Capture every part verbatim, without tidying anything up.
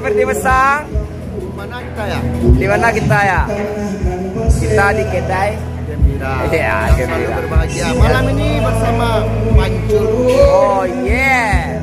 Di Besang. Di mana kita ya? Di mana kita ya? Kita di kedai gembira. Iya, gembira. Berbahagia. Malam ini bersama Pancul. Oh, yeah.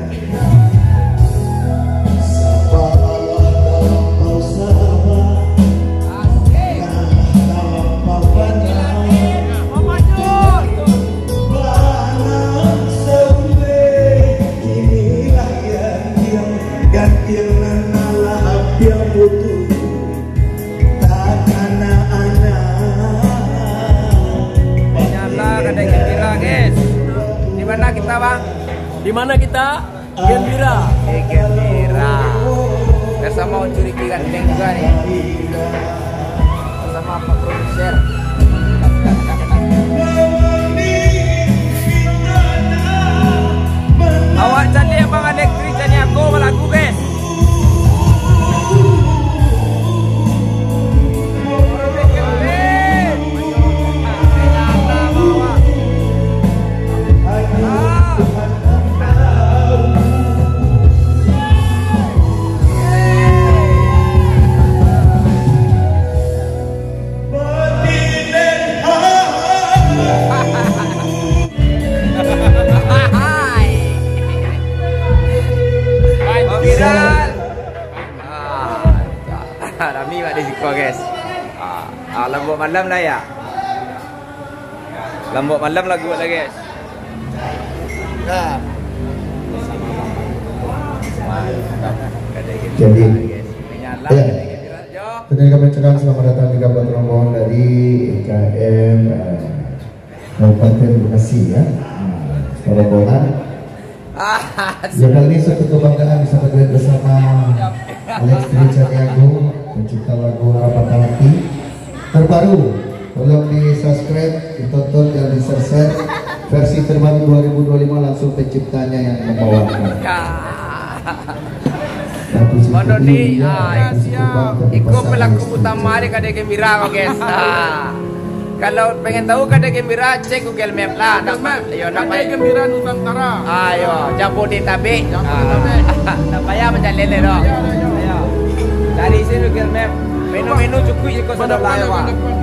Nyala kadai gembira, guys. Di mana kita, Bang? Di mana kita? Gembira. Eh, gembira. Bersama Ucu Riki Ganteng juga nih. Bersama Pak Produser. Awak caliak Bang Alexri Caniago balagu, guys. Viral. Ah, rami bak di siko, guys. Ah, ah, Lambok Malam lah ya. Lambok Malam lagu lah, guys. Nah. Jadi, menyala, ya. Tadi kami ucapkan selamat datang juga buat rombongan dari I K M, eh, Kabupaten Bekasi, ya. Nah, rombongan. Ya, kali ini suatu kebanggaan bisa berduet bersama Alexri Caniago, pencipta lagu Harapan Hati terbaru. Tolong di-subscribe, ditonton, dan di-share-share. Versi terbaru dua ribu dua puluh lima langsung penciptanya yang membawakan. Mono ni, ah, iko pelaku utama di kadai gembira, guys. Ah. Kalau pengen tahu kadai gembira, cek Google Map lah. Google Map. Yo, nak Kadai Gembira Nusantara. Ayo, Jabodetabek. Jabodetabek. Ah. Tak payah mancaliak lai doh. Ayo, ayo, ayo. Cari sih Google Map. Menu-menu cukuik iko. Depan, sudah lah, depan, ya, Pak. Depan.